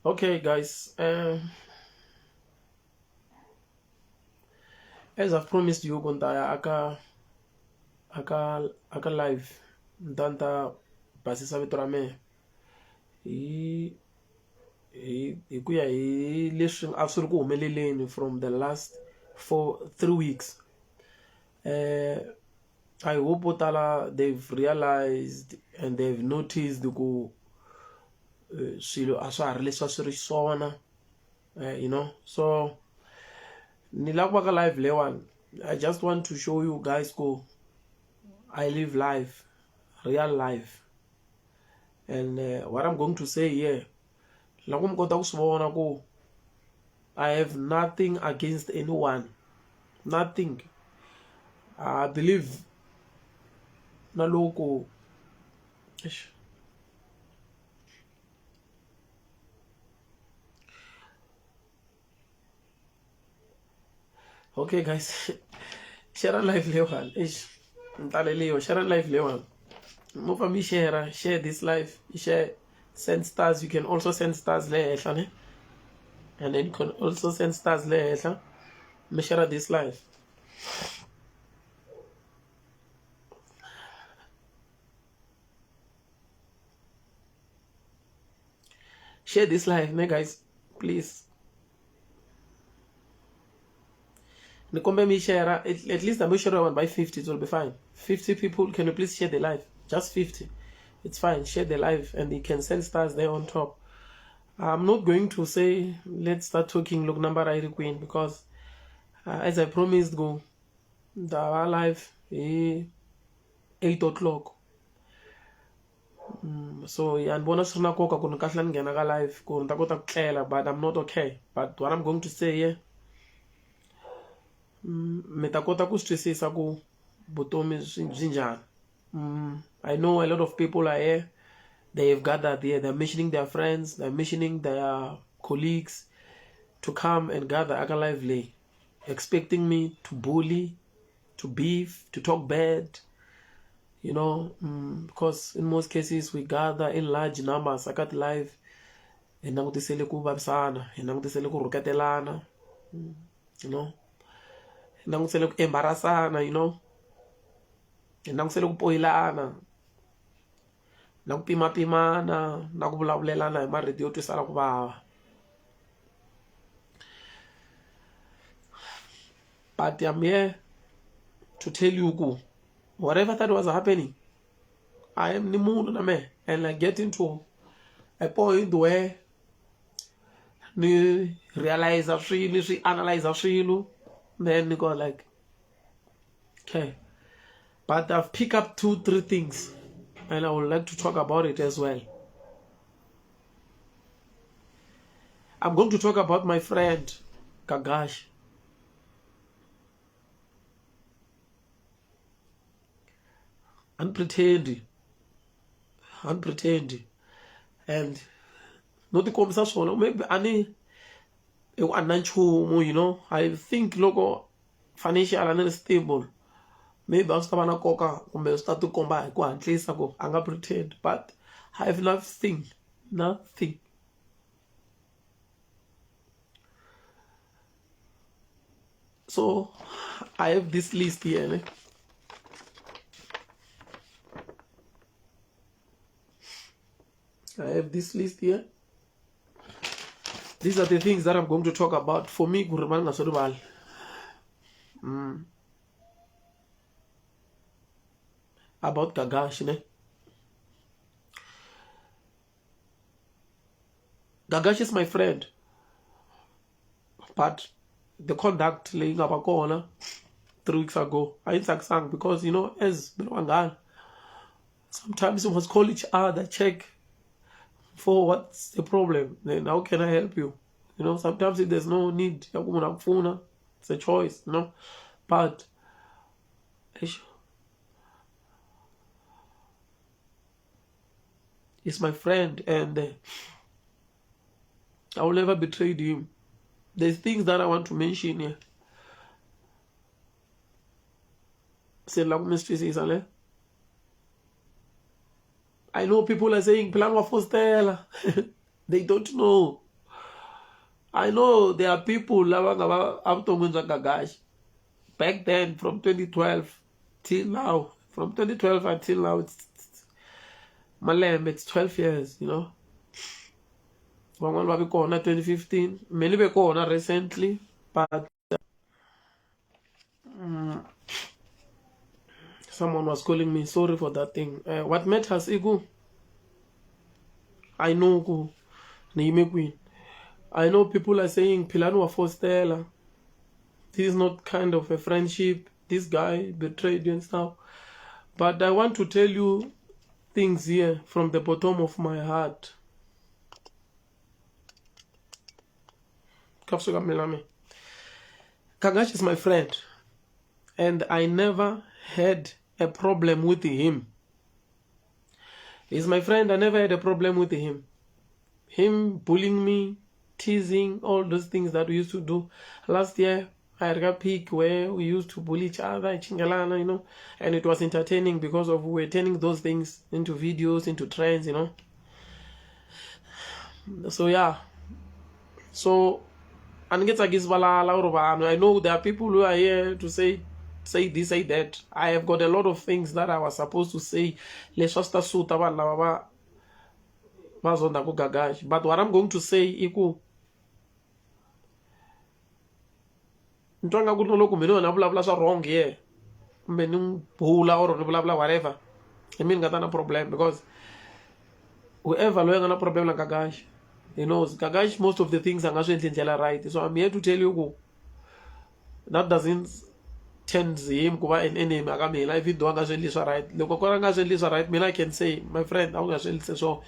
Okay guys, as I've promised you ku ni ta ya aka aka aka live ni ta ni ta basisa vito ra mehe hi hi hi ku ya hi leswi a swi ri ku humeleleni from the last 4 3 weeks. I hope vo tala they've realized and they've noticed ku swilo a swa ha ri leswi a swi ri xiswona so ni lava ku va ka live leyiwani. I just want to show you guys ku I live life, real life, and what I'm going to say here, loko mi kota ku swi vona ku I have nothing against anyone, nothing. I believe na loko eish. Okay guys, share live leyiwani. Eish, ni taleliwa. Share live leyiwani, mo famba yi share, share this live, share, send stars. You can also send stars le henhla ne, and then you can also send stars le henhla. Mi share this live. Share this live ne guys, please. Ni kombe mi share at least hambi share vanhu by 50, it will be fine. 50 people, can you please share the live? Just 50, it's fine. Share the live and you can send stars there on top. I'm not going to say let's start talking loko number yi ri kwini because as I promised go ta va live hi 8 o'clock. So ya ni vona swi ri na nkoka ku ni kahlula ni nghena ka live ku ni ta kota ku tlela, but I'm not okay. But what I'm going to say here, mi ta kota ku swi twisisa ku vutomi byi njhani. I know a lot of people are here. They have gathered here. They're mentioning their friends, they're mentioning their colleagues to come and gather aka live leyi, expecting me to bully, to beef, to talk bad, because in most cases we gather in large numbers aka ti-live hi langutisele ku vavisana, hi langutisele ku rhuketelana, hi langutisele ku embarrassana, hi langutisele ku poyilana na ku pimapimana na ku vulavulelana hi marito yo twisana ku vava. But I'm here to tell you ku whatever that was happening, I am ni munhu na mehe, and I get into a point where ni realize swilo, ni swi analyze swilo, then ni go like, okay. But I've picked up 2 3 things and I would like to talk about it as well. I'm going to talk about my friend Gagash. Ani pretend, ani pretend and no tikombisa swona maybe a ni hi ku a ni na nchumu. I think loko financial a ni ri stable, maybe a swi ta va na nkoka kumbe swi ta tikomba hi ku hatlisa ku a nga pretend, but I have nothing, nothing. So I have this list here, ne? I have this list here. These are the things that I'm going to talk about. For me, ku ri va ni nga swi rivali about Gagash, ne? Gagash is my friend, but the conduct leyi nga va kona 3 weeks ago a yi tsakisanga because as mi ri vanghana, sometimes you must call each other, check for what's the problem, then how can I help you. Sometimes if there's no need ya ku munhu a ku pfuna, it's a choice. But eish, he's my friend and I will never betray him. There's things that I want to mention here. Se la ku mi swi twisisa le. I know people are saying plan wa fostela. They don't know. I know there are people lava nga va evuton'wini bya Gagash back then from 2012 till now from 2012 until now it's malembe it's 12 years you know van'wani va vi kona 2015 me ni ve kona recently but someone was calling me sorry for that thing what matters i ku I know ku ni yime kwini I know people are saying Philani wa fostela this is not kind of a friendship this guy betrayed you and stuff but I want to tell you things here from the bottom of my heart ka mina me Kagash is my friend and I never had a problem with him. He's my friend. I never had a problem with him. Him bullying me, teasing, all those things that we used to do. Last year, I had a peak where we used to bully each other, chingalana, you know, and it was entertaining because of we were turning those things into videos, into trends, you know. So yeah. So a ni nge tsakisi valala or vanhu. I know there are people who are here to say this, say that. I have got a lot of things that I was supposed to say leswi a swi ta suta vanhu lava va zondaku Gagash. But what I'm going to say i ku ni twa nga ku na loko mina wena vulavula swa wrong here kumbe ni n'wi bula or ni vulavula whatever hi mina ni nga ta na problem because whoever loyi a nga na problem na Gagash he knows Gagash most of the things a nga swi endli ndlela right so I'm here to tell you ku that doesn't turn him ku va an enemy aka mina if though a nga swi endli swa right loko ko a nga swi endli swa right mina I can say my friend a wu nga swi endlise so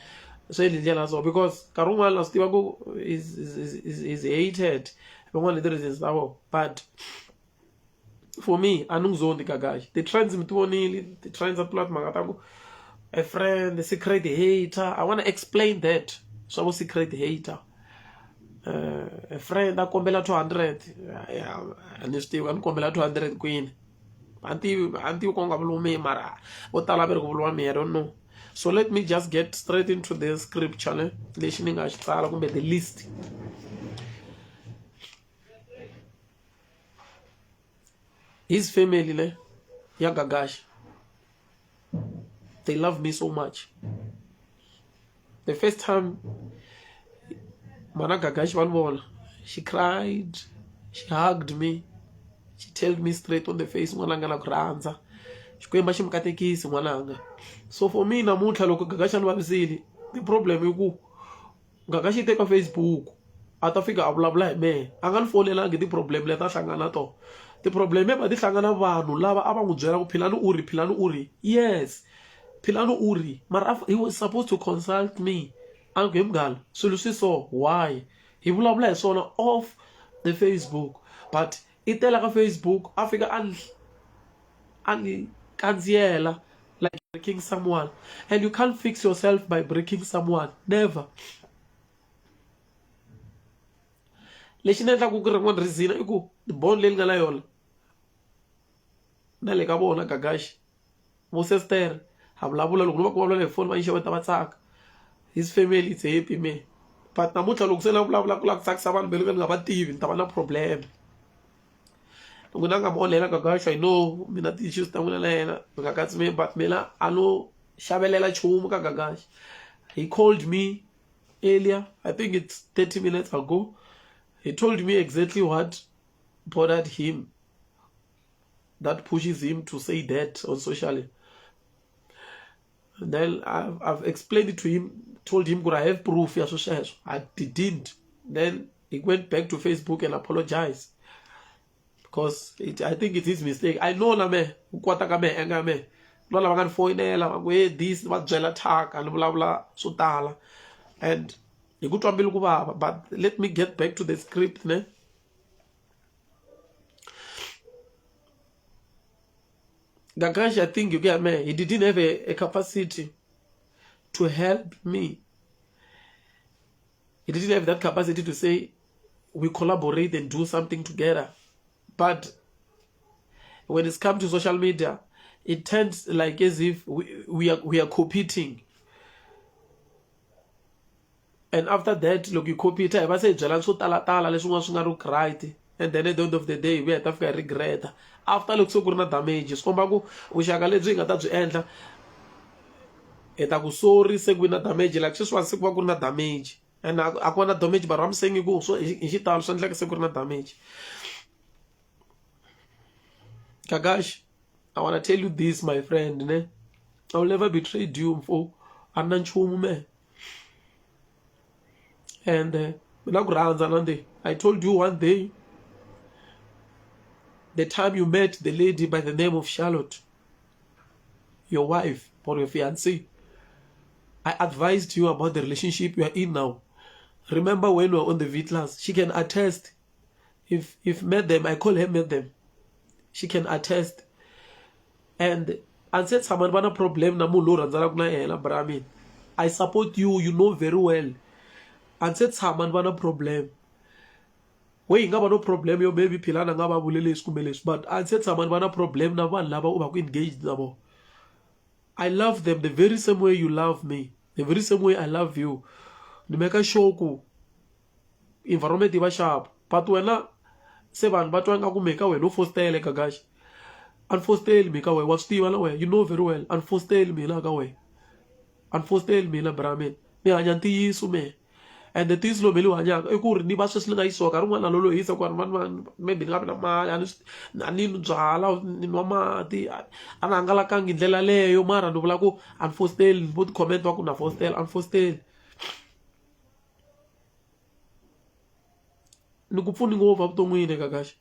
swi endli ndlela so because nkarhi wun'wana na swi tiva ku is hated van'wana hi ti-reasons ta vona but for me a ni n'wi zondi Gagash ti-trends mi ti vonile ti-trends a ti vula timhaka ta ku a friend secret hater I wanna explain that swa vo secret hater a friend a kombela 200 a ni swi tivi a ni kombela 200 kwini a ni tivi a ni tivi ku nga vuriwi mehe mara vo tala va ri ku vuriwa mehe I don't know so let me just get straight into the scripture ne lexi ni nga xi tsala kumbe the list his family ne ya Gagash they love me so much the first time mana Gagash va ni vona she cried she hugged me she told me straight on the face n'wananga na ku rhandza xikwembu a xi mi katekisi n'wananga so for me namuntlha loko Gagash a ni vavisile the problem i ku Gagash yi teka Facebook a ta fika a vulavula hi mehe a nga ni fonelangi ti-problem leti a hlangana na tona ti-problem a ti hlangana vanhu lava a va n'wi byela ku Philani u ri Philani u ri yes Philani u ri mara he was supposed to consult me a ku he munghana swilo swi so why hi vulavula hi swona off the Facebook but i tela ka Facebook a fika a ni a ni kandziyela like breaking someone and you can't fix yourself by breaking someone never lexi ni endlaku ku ri rin'wana reason i ku bond leyi ni nga na yona na le ka vona Gagashi vo sestere ha vulavula loko no va ku vulavula hi foni va yi xeweta va tsaka his family it's happy me but namuntlha loko se na vulavula ku lava ku tsakisa vanhu ve ni nga va tivi ni ta va na problem loko na nga mi onhela Gagashi I know mina ti-issues ta n'wina na yena mi nga katsi me but mina a no xavelela nchumu ka Gagashi he called me earlier I think it's 30 minutes ago he told me exactly what bothered him that pushes him to say that on social and then I've explained it to him told him I have proof ya sweswo I didn't then he went back to Facebook and apologized because I think it's his mistake I know na me ku kwata ka mehe nga me va lava nga ni foyinela va ku hey this va byela thyaka ni vulavula swo tala and hi ku twa mbilu ku vava but let me get back to the script ne Gagash, I think you get me. He didn't have a capacity to help me. He didn't have that capacity to say we collaborate and do something together. But when it's come to social media, it turns like as if we are competing. And after that loko hi compete hi va se hi byelana swo talatala leswin'wana swi nga ri ku right and then at the end of the day hi vuya hi ta fika hi regret-a after loko se ku ri na damage swi komba ku vuxaka lebyi hi nga ta byi endla hi ta ku sorry se ku vi na damage like sweswiwani se ku va ku ri na damage and a ku va na damage but I'm saying ku swo hi xitalo swi endleka se ku ri na damage. Gagash I wanna tell you this my friend ne I will never betray you mfo a ni na nchumu mehe. And mina ku rhandza nande I told you one day the time you met the lady by the name of Charlotte your wife or your fiancé I advised you about the relationship you are in now. Remember when we were on the V class, she can attest. If met them, I call her met them. She can attest. And a ndzi se tshama ni va na problem na munhu lowu rhandzanaka na yena bra mina. I support you, you know very well. A ndzi se tshama ni va na problem. We yi nga va no problem yo maybe Philani a nga va vule leswi kumbe leswi but a ndzi se tshama ni va na problem na vanhu lava u va ku engaged na vona. I love them the very same way you love me, the very same way I love you. Ni make sure ku environment yi va sharp but wena se vanhu va twa ingaku me ka wena u fositele Gagash. A ni fositeli me ka wena wa swi tiva na wena you know very well a ni fositeli mina ka wena. A ni fositeli mina bra mina ni hanya ntiyiso mehe ende ntiyiso lowu me ni wu hanyaka i ku ri ni va sweswi ni nga yisiwa nkarhi wun'wani na lolohisa ku ri maybe ni nga vi na mali a ni a ni nwi byalwa ni nwa mati a ni hangalakangi hi ndlela yaleyo mara ni vula ku a ni fositeli vo ti-comment va ku na fositela a ni fositeli. Ni ku pfuni ngopfu evuton'wini Gagash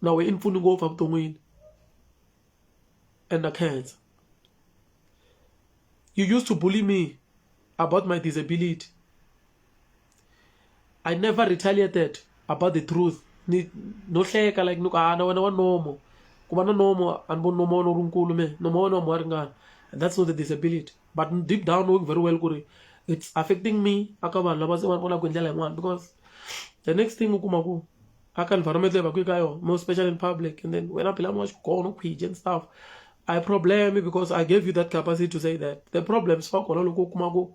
na wena i ni pfuni ngopfu evuton'wini and na khensa. You used to bully me about my disability. I never retaliated about the truth. Ni no hleka like ni ku a na wena wa nomo. Ku va na nomo a ni voni nomo wa wena wu ri nkulu me nomo wa wena wa ringana. That's not a disability. But deep down knowing very well ku ri it's affecting me aka vanhu lava se va vonaka hi ndlela yin'wana because the next thing u kuma ku aka environment leyi va ku eka yona more especially in public and then wena phela wa xigono khwiji and stuff a hi problem because I gave you that capacity to say that the problem swi va kona loko u kuma ku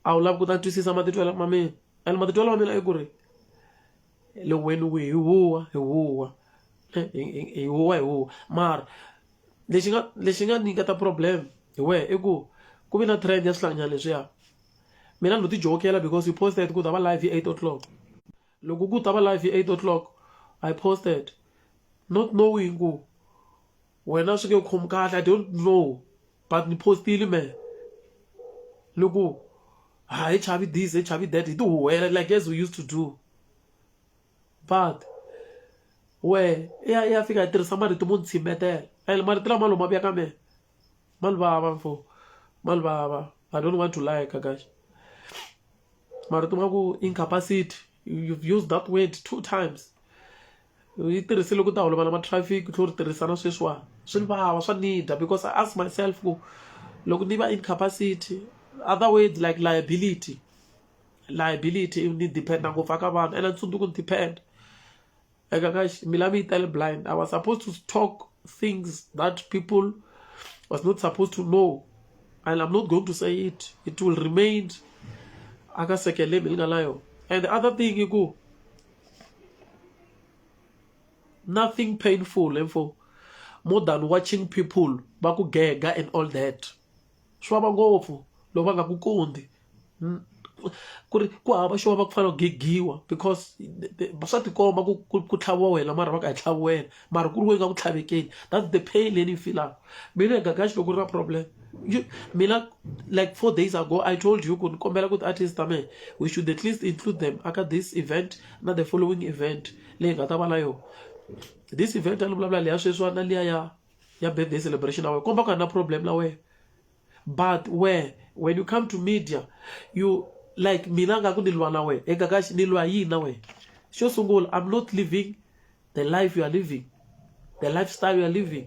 a wu lavi ku ta twisisa matitwelo ma mina and matitwelo ma mina i ku ri loko wena hi huwa hi huwa hi huwa hi huwa mara lexi nga lexi nga nyiketa problem hi wehe i ku ku vi na trend ya swihlanganyana leswiya mina no ti jokela because you posted ku ta va live hi 8 o'clock loko ku ta va live hi 8 o'clock I posted not knowing ku wena swi nge khomi kahle I don't know but ni postile me loko ha hi chavi this hi chavi that hi ti huhwela like as we used to do but wehe i ya i ya fika yi tirhisa marito mo ni tshimetela and marito lama lomu ma vuya ka mehe ma ni vava mfo ma ni vava I don't want to lie Gagash marito ma ku incapacity you've used that word two times yi tirhisile ku ta holova na ma-traffic u tlhela u ri tirhisa na sweswiwani swi ni vava swa ni dya because I ask myself ku loko ni va incapacity other words like liability liability ni depend ngopfu aka vanhu ene tsundzuka ni depend eka ka mbilu ya mina yi tele blind I was supposed to talk things that people was not supposed to know and I'm not going to say it it will remain aka sekele leyi ni nga na yona and the other thing i ku nothing painful mfo more than watching people va ku gega and all that swi vava ngopfu loko va nga ku kondzi ku ri ku hava xo vava ku fana na ku gegiwa because swa tikomba ku ku ku tlhaviwa wena mara va ku a hi tlhavi wena mara ku ri wena nga ku tlhavekeni that's the pain leyi ni yi filaka mina Gagash loko ku ri na problem mina like 4 days ago I told you ku ni kombela ku ti-artist ta mehe we should at least include them aka this event na the following event leyi nga ta va na yona this event a ni vulavula leya sweswiwani na liya ya ya birthday celebration ya wena komba ku a na problem na wena but where when you come to media you like mina nga ku ni lwa na wena eka ni lwa yini na wena xo sungula i'm not living the life you are living the lifestyle you are living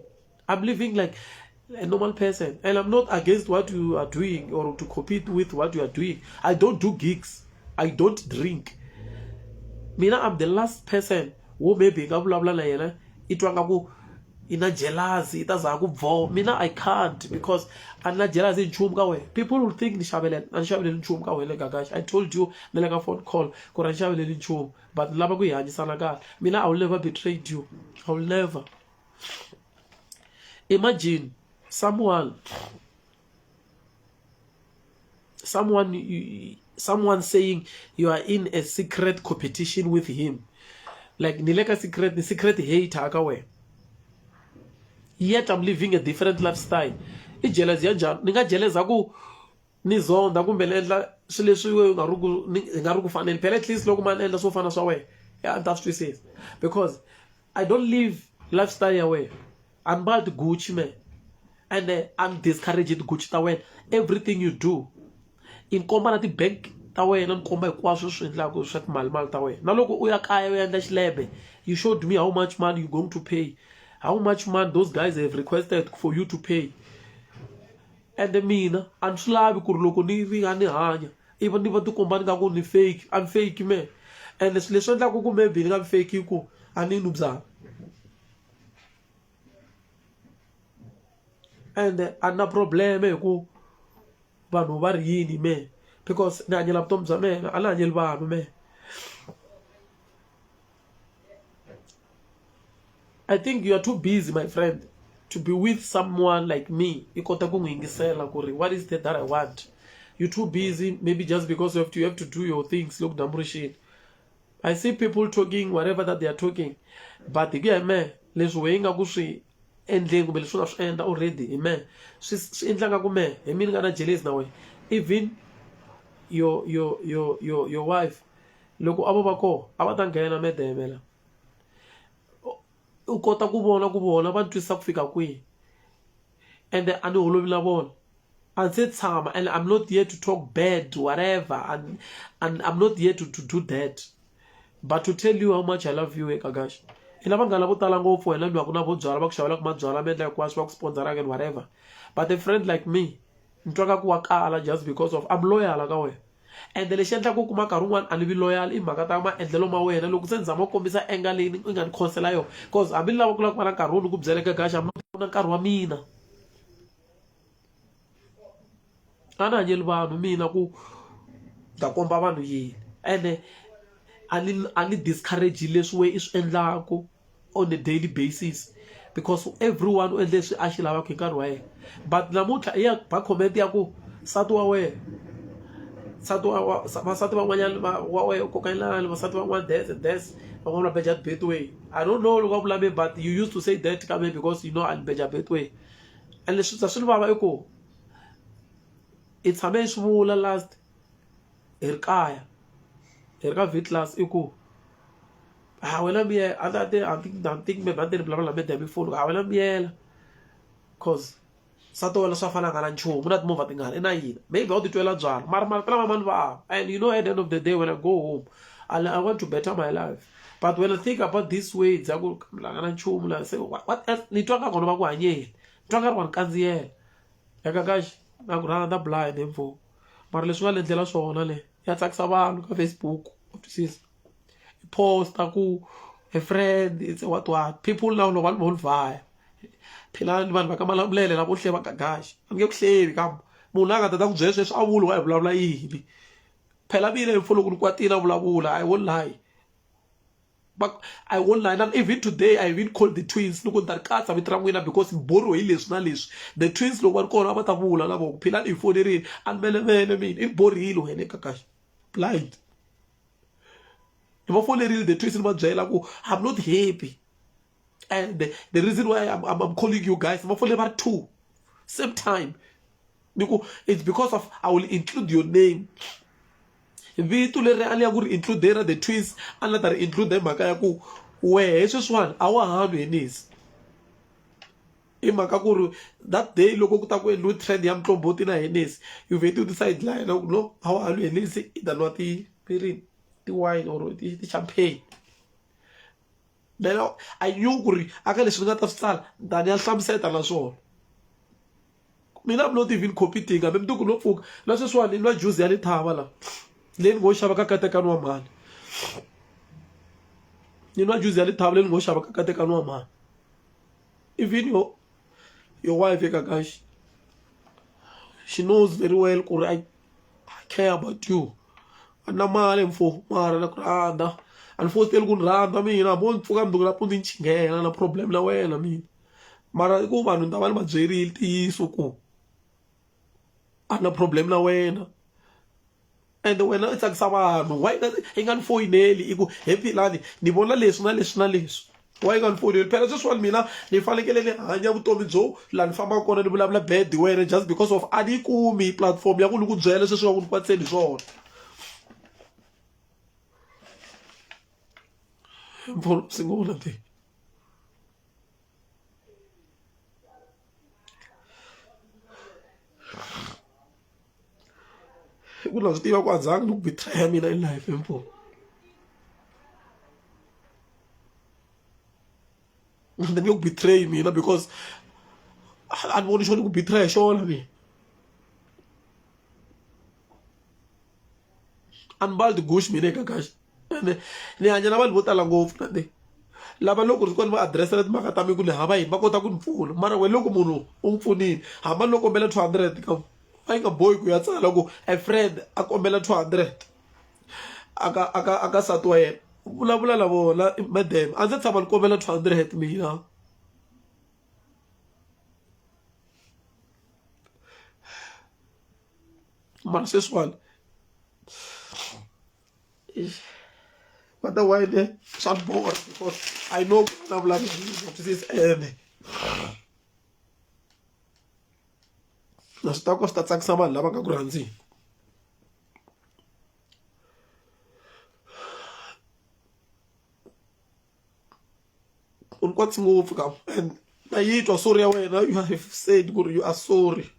i'm living like a normal person and i'm not against what you are doing or to compete with what you are doing i don't do gigs i don't drink mina i'm the last person wo maybe nga vulavula na yena i twa nga ku I na jealousy i ta za ku bvo mina I can't because a ni na jealousy hi nchumu ka wena people will think ni xavelela a ni xaveleli nchumu ka wena Gagash I told you na le ka phone call ku ri a ni xaveleli nchumu but ni lava ku hi hanyisana kahle mina I will never betrayed you I will never imagine someone someone someone saying you are in a secret competition with him like ni le ka secret ni secret hater ka wena yet I'm living a different lifestyle i jealous ya njhani ni nga jeleza ku ni zonda kumbe ni endla swilo leswi we u nga ri ku ni nga ri ku fanele phela at least loko ma ni endla swo fana swa wena ya ni ta swi twisisa because I don't live lifestyle ya wena a ni mbali ti-Gucci man ende a ni discourage ti-Gucci ta wena everything you do i ni komba na ti-bank ta wena ni komba hinkwaswo swi endlaka swa timali mali ta wena na loko u ya kaya u ya endla xilebe you showed me how much money you going to pay how much money those guys have requested for you to pay ende mina a ni swi lavi ku ri loko ni ri a ni hanya ivi ni va tikomba ni nga ku ni fake a ni fake me ende swilo leswi endlaka ku maybe ni nga vi fake i ku a ni nwi byalwa ende a ni na problem hi ku vanhu va ri yini me because ni hanyela vutomi bya mina a ni hanyeli vanhu me I think you are too busy my friend to be with someone like me i kota ku n'wi yingisela ku ri what is that that I want you too busy maybe just because you have to, you have to do your things loko dyambu ri xile I see people talking whatever that they are talking but hi ku ya hi mehe leswi wehe yi nga ku swi endleni kumbe leswi u nga swi endla already hi mehe swi swi endla nga ku mehe hi mina ni nga na jealousy na wena even your your your your your wife loko a vo va kona a va ta nghena medeme la u kota ku vona ku vona va ni twisisa ku fika kwihi ende a ni holovi na vona a ndzi se tshama and I'm not here to talk bad whatever and, and I'm not here to, to do that but to tell you how much I love you Gagash i na vanghana vo tala ngopfu wena nwaku na vo byala va ku xavelaka mabyalwa mi endla hinkwaswo va ku sponsoraka and whatever but a friend like me ni twa nga ku wa kala just because of I'm loyal ka wena ende lexi endlaka u kuma nkarhi wun'wani a ni vi loyal i mhaka ta maendlelo ma wena loko se ni zama ku kombisa anger leyi i nga ni khosela yona cause hambi ni lava ku lava ku va na nkarhi wo ni ku byela Gagash na nkarhi wa mina a ni hanyeli vanhu mina ku ta komba vanhu yini ene a ni a ni discourage leswi we i swi endlaku on a daily basis because everyone u endle leswi a xi lavaka hi nkarhi wa yena but namuntlha i ya ba comment ya ku nsati wa wena nsati wa vasati van'wanyana va wa wena u kokelana vasati van'wana des and des van'wana va beja betway I don't know loko va vula me but you used to say that ka me because you know a ni beja betway and leswi swi ni vava i ku i tshame i swi vula last hi ri kaya hi ri ka V class i ku ha wena miyela a ta te a think I think maybe a ni vulavula na madam hi foni ha wena miyela cause nsati wa wena swa fana a nga na nchumu na timovha tingani i na yini maybe a wu titwela byalwa mara marito lama ma ni vava and you know at the end of the day when I go home I, I want to better my life but when I think about this words ya ku la nga na nchumu la se what else ni twa nga kona va ku hanyeni ni twa nga ri wa ni kandziyela ya kakaxi na ku rhandza blind hi mfo mara leswi nga le ndlela swona le ya tsakisa vanhu ka Facebook u twisisa i posta ku a friend it's a what what people now loko va ni vhaya phela ni vanhu va ka Malamulele lavo hleva Gagashi a ni nge ku hlevi kambe munhu la nga ta ta ku byela sweswi a vuli wa hi vulavula yini phela mina mfo loko ni kwatile a vulavula I won't lie but I won't lie and even today I even called the twins ni ku ni ta ri katsa vito ra n'wina because ni boriwe hi leswi na leswi the twins loko va ri kona va ta vula na vona phela ni hi fonerile a ni melemele mina i ni borile wena Gagashi blind ni va fonerile the twins ni va byela ku I'm not happy and the, the reason why I'm, I'm, I'm calling you guys va fonele va ri two same time ni ku it's because of I will include your name vito leri a ni ya ku ri include ra the twins a ni la ta ri include hi mhaka ya ku wehe sweswiwani a wa ha nwi Hennessy hi mhaka ku ri that day loko ku ta ku endliwe trend ya muqombhoti na Hennessy you vhete u ti sideline ku no a wa ha nwi Hennessy i ta nwa ti ti ti-wine or ti-champagne then I knew ku ri aka leswi ni nga ta swi tsala ni ta ni ya hlamuseta na swona mina I'm not even competing hambi mundzuku no pfuka na sweswiwani ni nwa juice ya lethava la leyi ni ngo xava ka katekani wa mhani ni nwa juice ya lethava leyi ni ngo xava ka katekani wa mhani. Even your wife Gagash, she knows very well ku ri I care about you. A na mali mfo mara na ku rhandza a ni fositeli ku ni rhandza mina hambi wo ni pfuka mundzuku nampundzu ni chinghena na problem na wena mina mara i ku vanhu ni ta va ni va byerile ntiyiso ku a na problem na wena ende wena i tsakisa vanhu why i nga ni foyineli i ku he Philani ni vona leswi na leswi na leswi why i nga ni foyineli phela sweswiwani mina ni fanekele ni hanya vutomi byo laha ni fambaka kona ni vulavula bad hi wena just because of a ni yi kumi platform ya ku ni ku byela sweswi nga ku ni kwatiseni hi swona mpfula sungula te. Hi ku na swi tiva ku a zangi ni ku betray mina in life mfo ni nge ku betray mina because a ni voni xona ku betray xona mina a ni mbali tiguxu mina eka kahle ene ni hanya na vanhu vo tala ngopfu na ne lava loko ri kona va adirese timhaka ta mina ku ni hava yini va kota ku ni pfuna mara wena loko munhu u n'wi pfunile hambi no kombela 200 ka a yi nga bohi ku ya tsala ku a friend a kombela 200 aka aka aka nsati wa yena vulavula na vona madam a ndzi tshama ni kombela 200 mina mara sweswiwani va ta why ne swa ni borha because I know ku vulavula wa twisisa ene na swi tiva ku swi ta tsakisa vanhu lava nga ku rhandziki. U ni kwatise ngopfu ka and na yi twa sorry ya wena you have said ku ri you are sorry.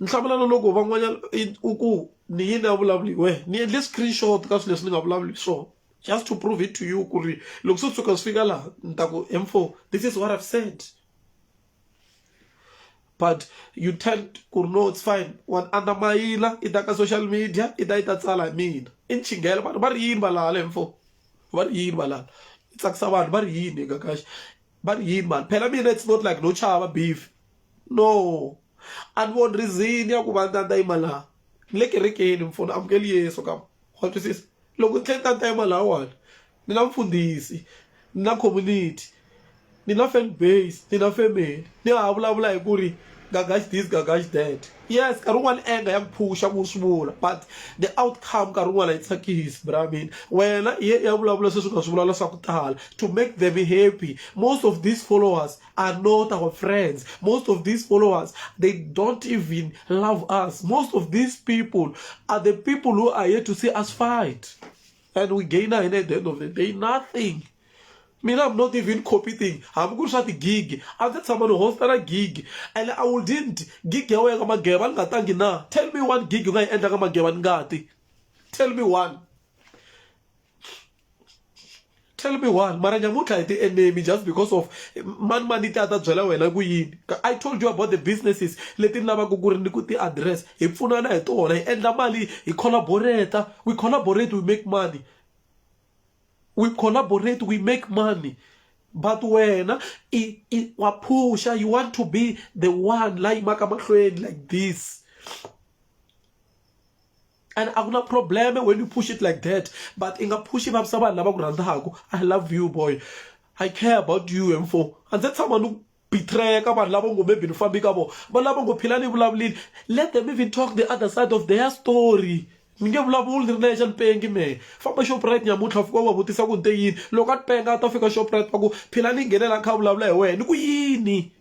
Ni hlamula na loko van'wanyana u ku ni yini a vulavuli hi wena ni endle screenshot ka swilo leswi ni nga vulavuli hi swona just to prove it to you ku ri loko swo tshuka swi fika laha ni ta ku he mfo this is what I've said but you tend ku ri no it's fine wa ni andamayila i ta ka social media i ta i ta tsala hi mina i ni chinghela vanhu va ri yini valala he mfo va ri yini valala i tsakisa vanhu va ri yini gagash va ri yini mani phela mina it's not like no chava beef no a ni voni reason ya ku va ni ta ni ta yima laha ni le kerekeni mfo ni amukeli Yesu ka wa twisisa loko ni tlhela ni ta ni ta yima lahawani ni na mfundhisi ni na community ni na fan base ni na family ni ha vulavula hi ku ri gagash this gagash that yes nkarhi wun'wani anger ya ku phusha ku swi vula but the outcome nkarhi wun'wani a yi tsakisi bra mina wena i ye i ya vulavula sweswi u nga swi vulavula swa ku tala to make them happy most of these followers are not our friends most of these followers they don't even love us most of these people are the people who are here to see us fight and we gain at the end of the day nothing mina I'm not even competing hambi ku ri swa tigigi a ndzi tshama ni hosta na gig and I wouldn't gig ya wena ka mageva ni nga tangi na tell me one gig u nga yi endla ka mageva ni nga ti tell me one tell me one mara nyamuntlha hi ti-enemy just because of mani mani ti a ta byela wena ku yini I told you about the businesses leti ni lavaka ku ri ni ku ti-address hi pfunana hi tona hi endla mali hi collaborate we collaborate we make money we collaborate we make money but wena i i wa phusha you want to be the one la yimaka mahlweni like this and a ku na problem when you push it like that but i nga phushi vavisa vanhu lava ku rhandzaka I love you boy I care about you mfo a ndzi tshama ni betray ka vanhu lava ngo maybe ni fambi ka vona va lava ngo phila ni vulavulile let them even talk the other side of their story ni nge vulavuli ni ri nexe ni pengi mehe famba Shoprite nyamuntlha fika u va vutisa ku ni te yini loko a ni penga a ta fika Shoprite va ku phila ni nghenela kha vulavula hi wena ni ku yini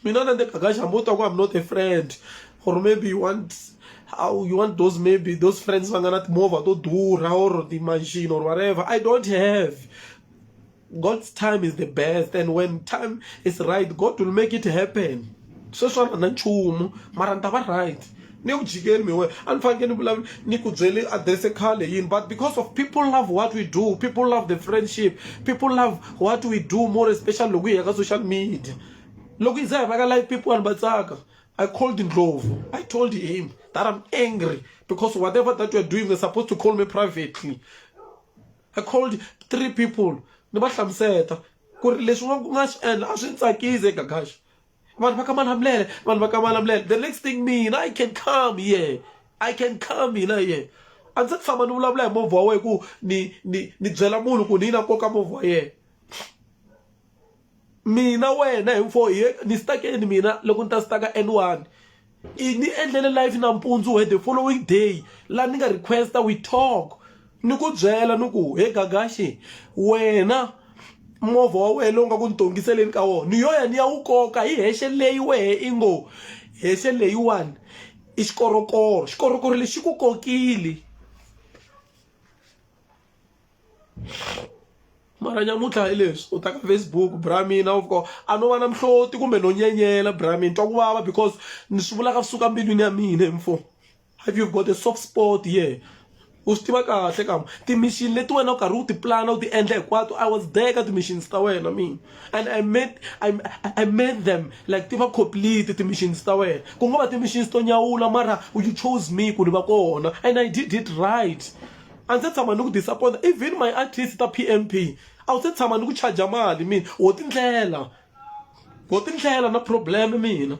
mina na ndzi hambi u twa ku I'm not a friend or maybe you want how you want those maybe those friends va nga na timovha to durha or ti-mansion or whatever I don't have God's time is the best and when time is right God will make it happen sweswi a na nchumu mara ni ta va right ni ku jikeli mi wena a ni fanekele ni vulavula ni ku byele adirese khale yini but because of people love what we do people love the friendship people love what we do more especially loko hi ya ka social media loko hi za hi va ka live people vanhu va tsaka I called Ndlovu. I told him that I'm angry because whatever that you're doing, you're supposed to call me privately. I called three people ni va hlamuseta ku ri leswi u nga swi endla a swi ni tsakisi eGagashi vanhu va ka Malamulele vanhu va ka Malamulele the next thing mina I can come here I can come mina here a ndzi se tshama ni vulavula hi movha wa wena ku ni ni ni byela munhu ku ni yi na koka movha wa yena mina wena hi mfo hi ni stakeni mina loko ni ta staka N1 i ni endlele live nampundzu we the following day la ni nga requesta we talk ni ku byela ni ku he gagaxi wena movha wa wena lowu nga ku ni tongiseleni ka wona ni yo ya ni ya wu koka hi hexe leyi wehe i ngo hexe leyiwani i xikorokoro xikorokoro lexi ku kokile mara nyamuntlha hi leswi u ta ka Facebook bra mina u fika a no va na mihloti kumbe no nyenyela bra mina twa ku vava because ni swi vulaka swi suka mbilwini ya mina hi mfo have you got a soft spot here u swi tiva kahle kam ti-mission leti wena u karhi u ti plana u ti endla hinkwato I was there ka ti-missions ta wena mina and I made I made them like ti va complete ti-missions ta wena ku nga va ti-missions to nyawula mara you chose me ku ni va kona and I did it right a ndzi se tshama ni ku disappoint even my artist ta P_M_P a wu se tshama ni ku charger mali mina ho tindlela ho tindlela na problem mina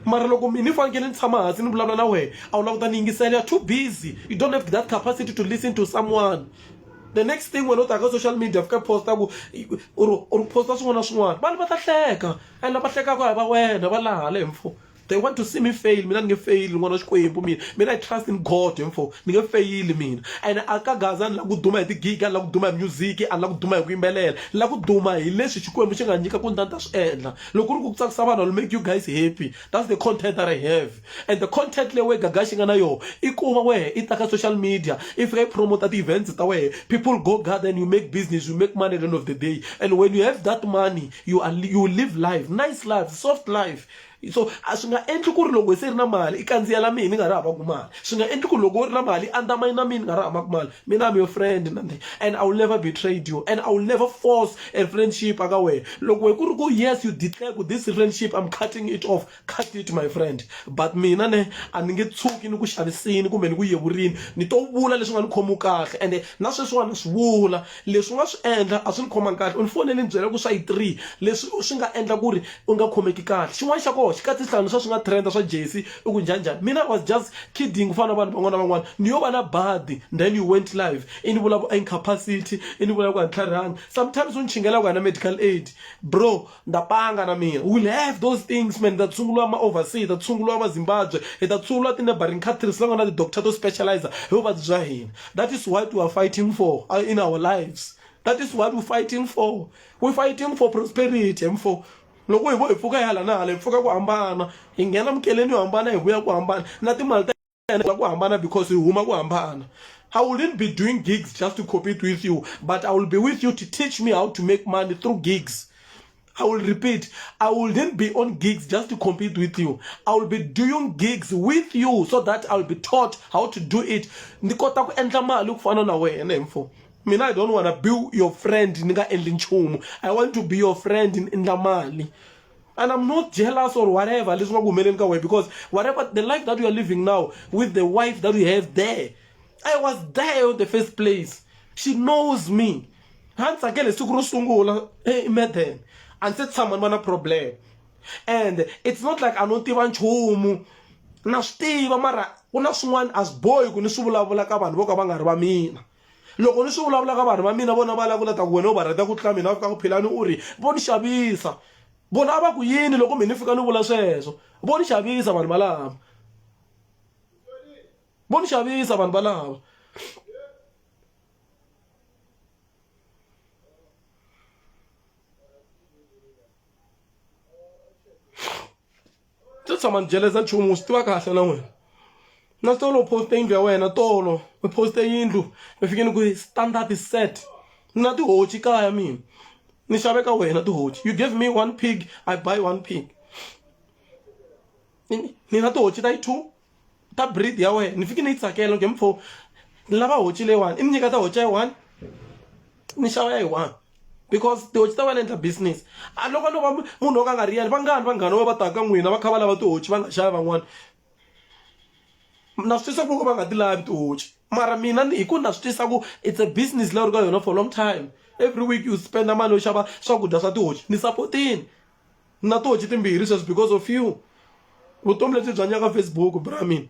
mara loko mina ni fanekele ni tshama hansi ni vulavula na wena a wu lava ku ta ni yingisela you are too busy you don't have that capacity to listen to someone the next thing wena u ta ka social media fika posta ku u ri u ri posta swin'wana na swin'wana vanhu va ta hleka and lava hlekaka a hi va wena va laha le mfo They want to see me fail mina ni nge fail n'wana wa Xikwembu mina mina I trust in God mfo ni nge feyili mina and a ka Gaza ni lava ku duma hi tigigi a ni lava ku duma hi music a ni lava ku duma hi ku yimbelela ni lava ku duma hi leswi Xikwembu xi nga nyika ku ni ta ni ta swi endla loko ku ri ku tsakisa vanhu I will make you guys happy that's the content that I have and the content leyi wehe Gagashi i nga na yona i ku va wehe i ta ka social media i fika i promote ti-events ta wehe people go gather and you make business you make money at the end of the day and when you have that money you are you live life nice life soft life so a swi nga endli ku ri loko se ri na mali i kandziyela mina ni nga ri havaku mali swi nga endli ku loko u ri na mali i andamine mina ni nga ri havaku mali mina I'm your friend nande and I will never betrayed you and I will never force a friendship aka wena loko we ku ri ku yes you declare ku this friendship I'm cutting it off cut it my friend but mina ne a ni nge tshuki ni ku xavisini kumbe ni ku yevurini ni to vula leswi nga ni khomiwi kahle ende na sweswiwani swi vula leswi u nga swi endla a swi ni khomangi kahle u ni fonele ni byela ku swa yi 3 leswi swi nga endla ku ri u nga khomeki kahle xin'wana xa kona xi katsa swihlangano swa swi nga trenda swa Jesse i ku njhani njhani mina I was just kidding ku fana na vanhu van'wana na van'wana ni yo va na badi then you went live i ni vula ku incapacity i ni vula ku a ni tlharihanga sometimes u ni chingela ku a na medical aid bro nda panga na mina we'll have those things man hi ta tshunguriwa ma overseas hi ta tshunguriwa ma Zimbabwe hi ta tshunguriwa ti neighboring countries la nga na ti-doctor to specialize hi vuvabyi bya hina that is what we are fighting for in our lives that is what we're fighting for we fighting for prosperity mfo loko hi vo hi pfuka hi hala na hala hi pfuka ku hambana hi nghena mikeleni yo hambana hi vuya ku hambana na timali ta hina ku hambana because hi huma ku hambana I wouldn't be doing gigs just to compete with you, but I will be with you to teach me how to make money through gigs. I will repeat, I wouldn't be on gigs just to compete with you. I will be doing gigs with you so that I will be taught how to do it. Ni kota ku endla mali ku fana na wena mfo. Mina I don't wanna be your friend ni nga endli nchumu. I want to be your friend ni endla mali. And I'm not jealous or whatever leswi nga ku humeleni ka wena because whatever the life that you are living now with the wife that you have there I was there in the first place. She knows me. A ni tsakele siku ro sungula eMeden. A ni se tshama ni va na problem. And it's not like a no tiva nchumu. Na swi tiva mara ku na swin'wana a swi bohi ku ni swi vulavula ka vanhu vo ka va nga ri va mina. Loko ni swi vulavula ka vanhu va mina vona va lava ku ta ku wena u va rhandza ku tlula mina va fika ku philani u ri vo ni xavisa. Vona a va ku yini loko mina ni fika ni vula sweswo? Vo ni xavisa vanhu valava. Vo ni xavisa vanhu valava. Se tshama ni jeleza nchumu u swi tiva kahle na wena na tolo u poste yindlu ya wena tolo u poste yindlu mi fike ni ku standard set ni na tihoci kaya mina ni xave ka wena tihoci you give me one pig I buy one pig ni na tihoci ta yi two ta breed ya wena ni fike ni yi tsakela nge mfo ni lava hoci leyiwani i ni nyika ta hoci ya yi one ni xava ya yi one because tihoci ta wena endla business a loko no va munhu wo ka nga ri yena vangani vanghana va va taka n'wina va kha va lava tihoci va nga xavi van'wana na swi twisa ku loko va nga ti lavi tihoci. Mara mina hi ku na swi twisisa ku it's a business leyi u ri ka yona for long time every week you spend mali yo xava swakudya swa tihoci ni sapotini ni na tihoci timbirhi sweswi because of you vutomi lebyi byi hanyaka Facebook bra mina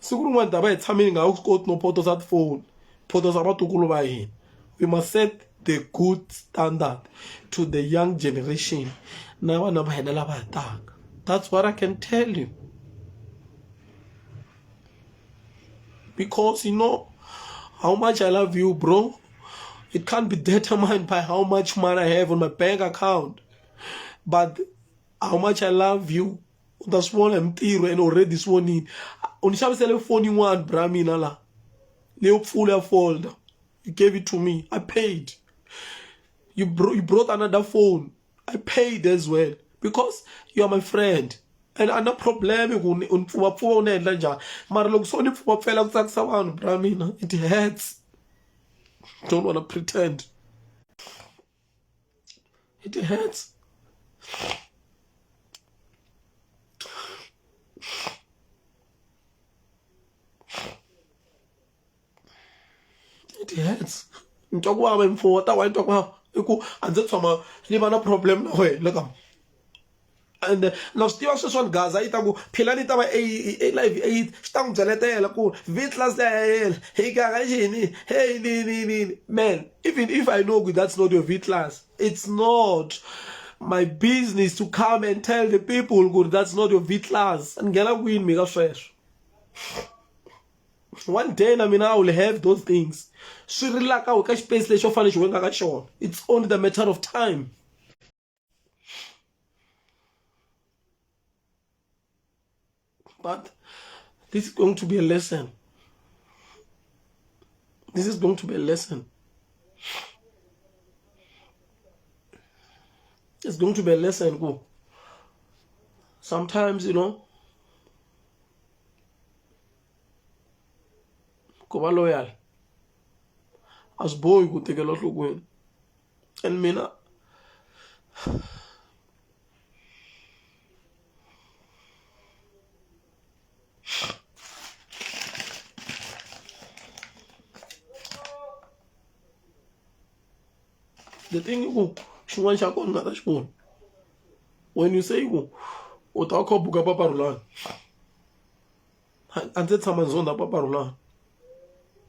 siku rin'wana ta va hi tshamile nga ha swi koti no potosa tifoni potosa vatukulu va hina we must set the good standard to the young generation na vana va hina lava ha taka that's what I can tell you. Because you know how much I love you, bro. It can't be determined by how much money I have on my bank account. But how much I love you, u ta swi vona hi mintirho and already swi vonile. U ni xavisele foni yin'wana bra mina la leyo pfula ya folder. You gave it to me. I paid. You, bro you brought another phone. I paid as well because you are my friend and a na problem ku ni u ni pfuvapfuva u ni endla njhani mara loko se u ni pfuvapfela ku tsakisa vanhu bra mina it hurts don't wanna pretend it hurts it hurts ni twa ku vava mfuwo ta wa ni twa ku vava i ku a ndzi tshama ni va na problem na wena ka ende na swi tiva sweswiwani gaza yi ta ku phila ni ta va a live eight xi ta n'wi byeletela ku v class ya yena hi ganga xini hey ni ni ni man even if I know that's not your V class it's not my business to come and tell the people ku that's not your V class ni nghena kwini mi ka sweswo one day na mina I will have those things swi rilaka ka xipesi lexi o fanele xi wenga ka xona it's only the matter of time but this is going to be a lesson this is going to be a lesson it's going to be a lesson ku sometimes you know ku va loyal a swi bohi ku tekela enhlokweni and mina the thing i ku xin'wana xa kona ni nga ta xi vona when you say ku u ta va u kha u buka papa Rhulani a ndzi se tshama ndzi zonda papa Rhulani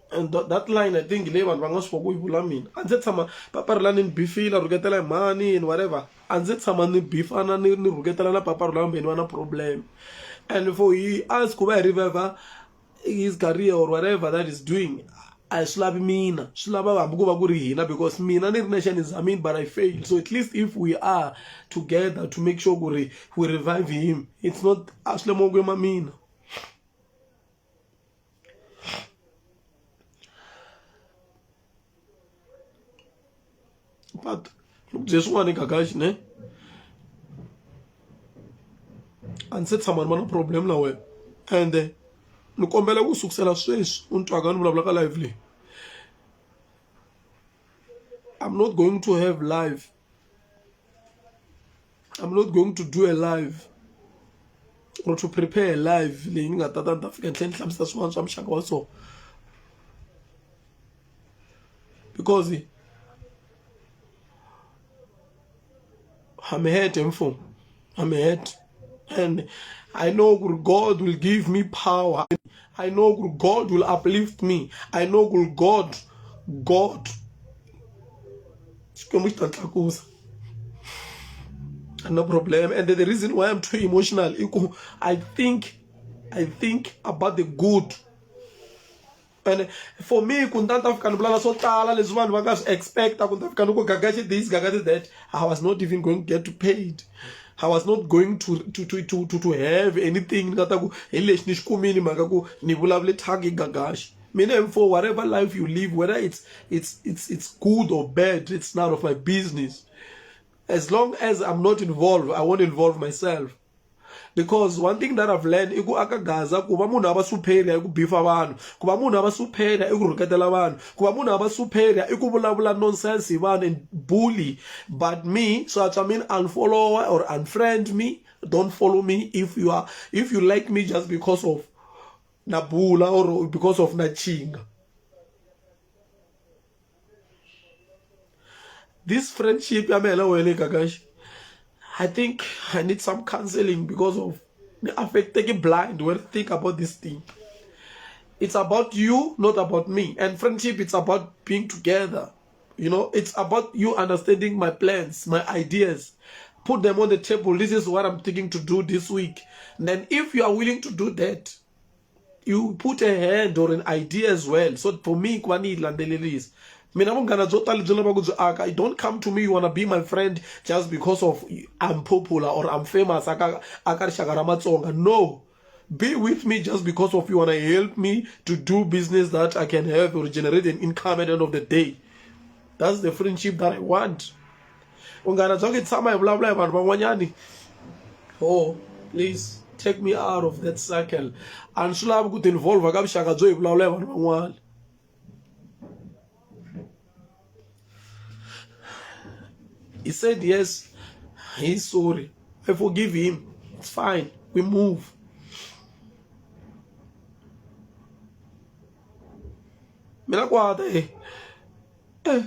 and that line I think leyi vanhu va nga swi ku yi vula mina a ndzi se tshama papa Rhulani ni bifile a rhuketela hi mhani and whatever a ndzi se tshama ni bifana ni ni rhuketela na papa Rhulani kumbe ni va na problem and for he us ku va hi revive his career or whatever that is doing a swi lavi mina swi lava hambi ku va ku ri hina because mina ni ri nexe ni zamini but I failed so at least if we are together to make sure ku ri we revive him it's not a swi le mavokweni ma mina but ni ku byela swin'wana Gagash ne a ndzi se tshama ni va na problem na wena ende ni kombela ku sukusela sweswi u ni twaka ni vulavula ka live leyi I'm not going to have live I'm not going to do a live or to prepare a live leyi ni nga ta ta ni ta fika ni tlhela ni hlamusela swin'wana swa muxaka wa so because I'm hurt mfo I'm hurt and I know God will give me power I know God will uplift me I know God God Xikwembu xi ta tlakusa no problem and the reason why I'm too emotional i ku I think I think about the good ene for me ku ni ta ni ta fika ni vulavula swo tala leswi vanhu va nga swi expect-a ku ni ta fika ni ku Gagashi this Gagashi that I was not even going to get paid I was not going to to to to to, to have anything ni nga ta ku hi lexi ni xi kumile mhaka ku ni vulavule thyaka hi Gagashi mina hi for whatever life you live whether it's it's it's it's good or bad it's none of my business as long as I'm not involved I won't involve myself because one thing that I've learned i ku aka Gaza ku va munhu a va superior i ku bifa vanhu ku va munhu a va superior i ku rhuketela vanhu ku va munhu a va superior i ku vulavula nonsense hi vanhu and bully but me so I mean unfollow or unfriend me don't follow me if you are if you like me just because of na bula or because of na chinga this friendship ya mina wena Gagashi I think I need some counseling because of ni affecteke blind when I think about this thing it's about you not about me and friendship it's about being together you know it's about you understanding my plans my ideas put them on the table this is what i'm thinking to do this week and then if you are willing to do that you put a hand or an idea as well so for me ku va ni yi landzelerisa mina vunghana byo tala byi lavaka byi aka i don't come to me you wanna be my friend just because of i'm popular or i'm famous aka aka rixaka ra matsonga no be with me just because of you wanna help me to do business that i can have or generate an income at the end of the day that's the friendship that i want vunghana bya ku tshama hi vulavula hi vanhu van'wanyani oh please take me out of that circle a ni swi lavi ku ti-involve ka vuxaka byo hi vulavula hi vanhu van'wana he said yes he's sorry i forgive him it's fine we move mina kwata eh. eh.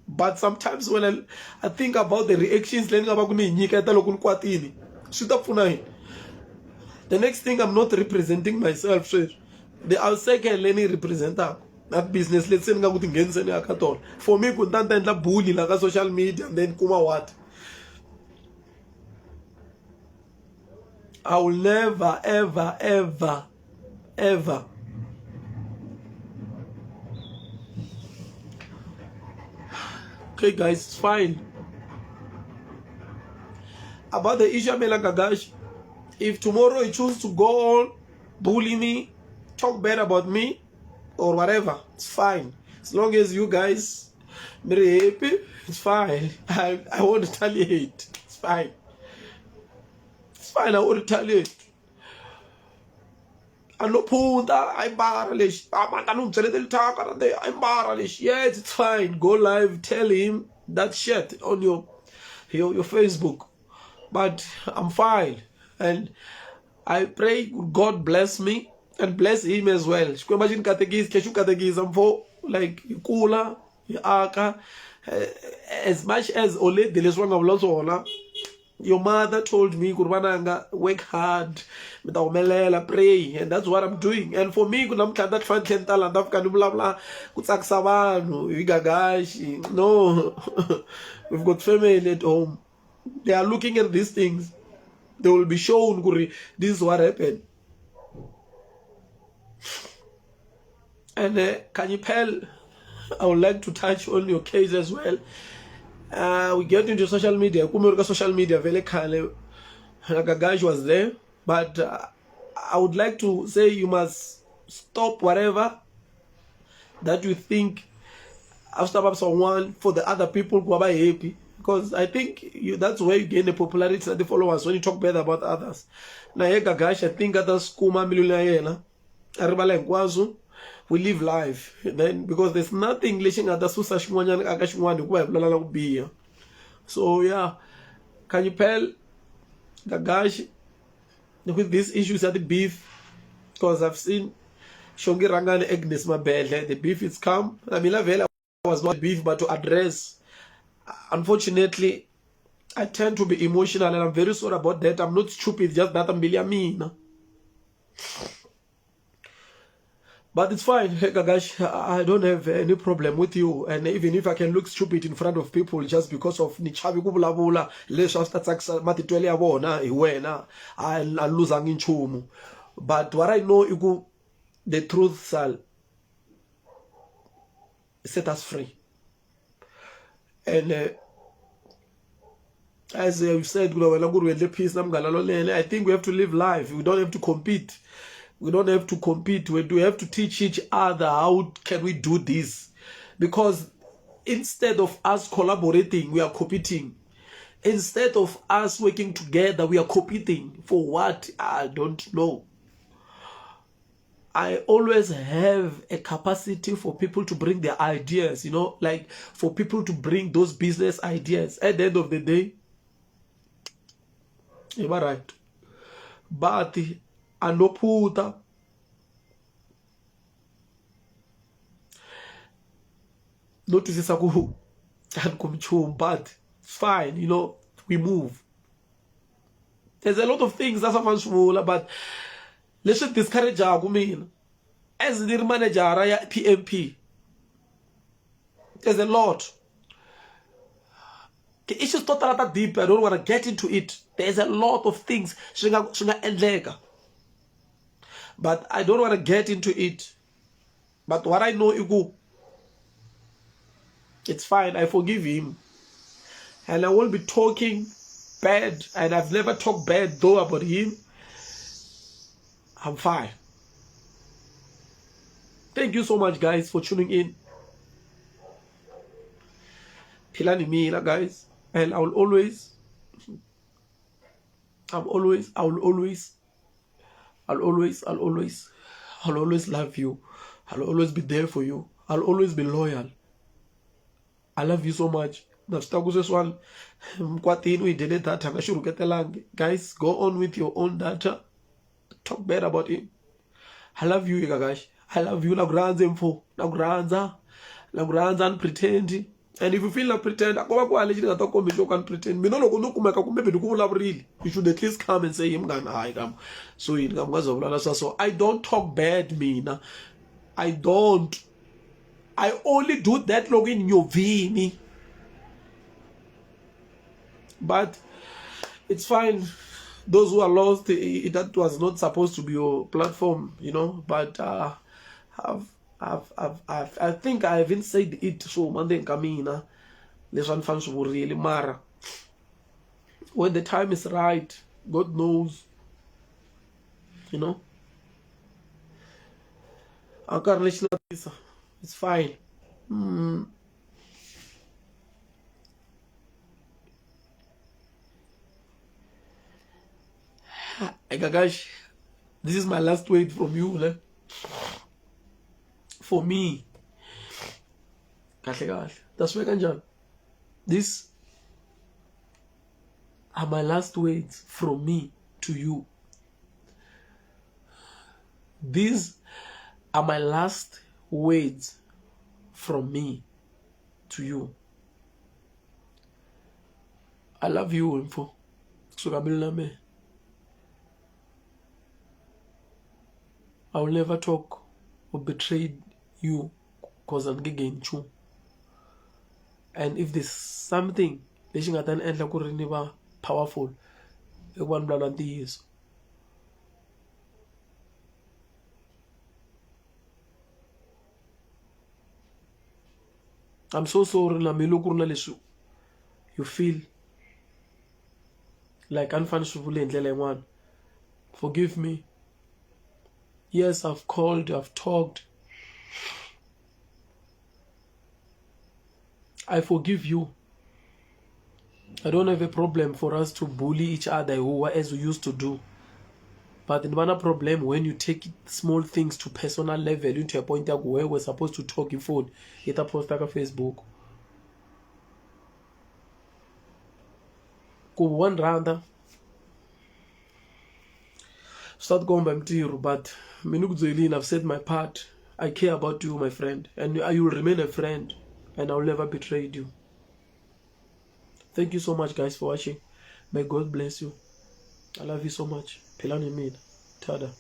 But sometimes when I think about the reactions leyi ni nga va ku ni yi nyiketa loko ni kwatile swi ta pfuna yini the next thing I'm not representing myself sweswi the outside leyi ni yi representaka na business leti se ni nga ku tingheniseni ka tona for me ku ni ta ni ta endla bully la ka social media and then kuma what I will never ever ever ever okay guys it's fine about the issue Mela Gagash if tomorrow he choose to go on bully me talk bad about me or whatever it's fine as long as you guys very happy it's fine I won't retaliate it's fine it's fine I won't retaliate a no phunta a yi mbara lexi a mata ni n'wi byele le thyaka ra a yi mbara lexi yes it's fine go live tell him that shit on your Facebook but I'm fine and I pray God bless me and bless him as well xikwembu xi ni katekisi tlhe xi ku katekisa mfo like hi kula hi aka as much as already leswi va nga vula swona Your mother told me ku ri vananga work hard mi ta humelela pray and that's what I'm doing and for me ku namuntlha ni ta tlhela ni tlhela ni ta laha ni ta fika ni vulavula ku tsakisa vanhu hi gagaxi no we've got family at home they are looking at these things they will be shown ku ri this is what happened And Khanyi Pearl, I would like to touch on your case as well. We get into social media. Kume ka social media vele khale. Gagash was there, but I would like to say you must stop whatever that you think after someone for the other people who are happy because I think you, that's where you gain the popularity and the followers when you talk bad about others. Na ye Gagash, I think a ta swi kuma mbilwini ya yena a rivala hinkwaswo we live life then because there's nothing lexi nga ta susa xin'wanyana aka xin'wana hikuva hi vulavula ku biha so yeah Khanyi Pearl Gagash with these issues ya ti-beef because I've seen Shongi Rangani Agnes Mabedle the beef is come I mean vele was not beef but to address unfortunately I tend to be emotional and I'm very sorry about that I'm not stupid just that mbilu ya mina But it's fine, Gagash. I don't have any problem with you. And even if I can look stupid in front of people just because of ni chavi ku vulavula leswi a swi ta tsakisa matitwelo ya vona hi wena, a a luzangi nchumu. But what I know i ku the truth shall set us free. And as you said ku wena ku ri u endle peace na munghana lonene I think we have to live life. We don't have to compete. We don't have to compete. We do have to teach each other how can we do this. Because instead of us collaborating, we are competing. Instead of us working together, we are competing. For what? I don't know. I always have a capacity for people to bring their ideas, you know, like for people to bring those business ideas. At the end of the day, you are right. But A no phuta. No twisisa ku a ni kumi nchumu but it's fine you know we move. There's a lot of things a swa fane swi vula but leswi discourage-aku mina as ni ri manejara ya P_M_P there's a lot ti-issues to tala ta deep I don't wanna get into it there's a lot of things swi nga swi nga endleka but I don't wanna get into it but what I know i ku it's fine I forgive him and I won't be talking bad and I've never talked bad though about him I'm fine thank you so much guys for tuning in philani mina guys and I will always I'm always I will always I'll always I'll always I'll always love you I'll always be there for you I'll always be loyal I love you so much na swi tiva ku sweswiwani mikwatini u yi dyele data a nga xi rhuketelangi guys go on with your own data talk bad about him I love you Kakashi I love you na ku rhandza mfo na ku rhandza na ku rhandza ni pretend and if you feel like pretend a ko va ku hava lexi ni nga ta ku kombisa ku a ni pretend mina loko no kumeka ku maybe ni ku vulavurile you should at least come and say hi munghana hayi kam so yini kam nga za vulavula swa so I don't talk bad mina I don't I only do that loko yi ni nyobvini but it's fine those who are lost that was not supposed to be your platform you know but uh, I've, I've, I've, I've, I think I haven't said it swo huma ndzeni ka mina leswi a ni fanele swi vurile mara when the time is right God knows you know a ka ri lexi lavisa it's fine mm. Gagash, this is my last word from you ne? For me kahle kahle ta swi veka njhani this are my last words from me to you these are my last words from me to you I love you mfo kusuka mbilwini ya mina I will never talk or betray you cause a ni nge gain nchumu and if there's something lexi nga ta ni endla ku ri ni va powerful i ku va ni vulavula ntiyiso. I'm so sorry na mina loko ku ri na leswi you feel like a ni fanele swi vule hi ndlela yin'wana forgive me yes I've called I've talked I forgive you I don't have a problem for us to bully each other huwa as we used to do but ni va na problem when you take small things to personal level into a point ya ku where we're supposed to talk hi phone yi ta posta ka Facebook ku wa ni rhandza swi ta tikomba hi mintirho but mina ni ku byelini I've said my part I care about you my friend and you will remain a friend and I will never betray you thank you so much guys for watching may God bless you I love you so much philani hi mina tada.